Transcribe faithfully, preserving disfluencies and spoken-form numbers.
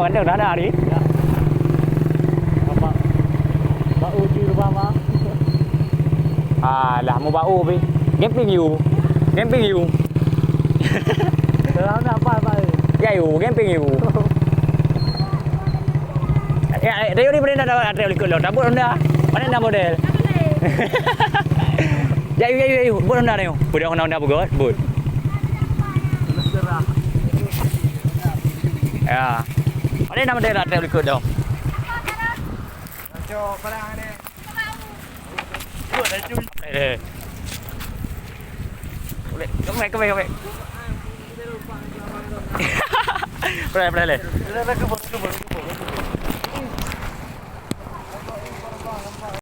Ada dah ada hari. Ya. Nampak bau di rumah, Bang. Alah, mau bau pi. Camping you. Camping you. Dalam ni apa, Bang? Ya, you, camping you. Ya, eh, tadi ni pernah dah ada ikut lo. Tabut Honda. Mana dah model? Ya, you, ya, you, ya, you. Buat Honda ni. Buat Honda, Honda buat. Buat. Ya. Mana nama daerah trep likot dong? Eh. Boleh. Kemai, kemai, kemai. Boleh, boleh, boleh.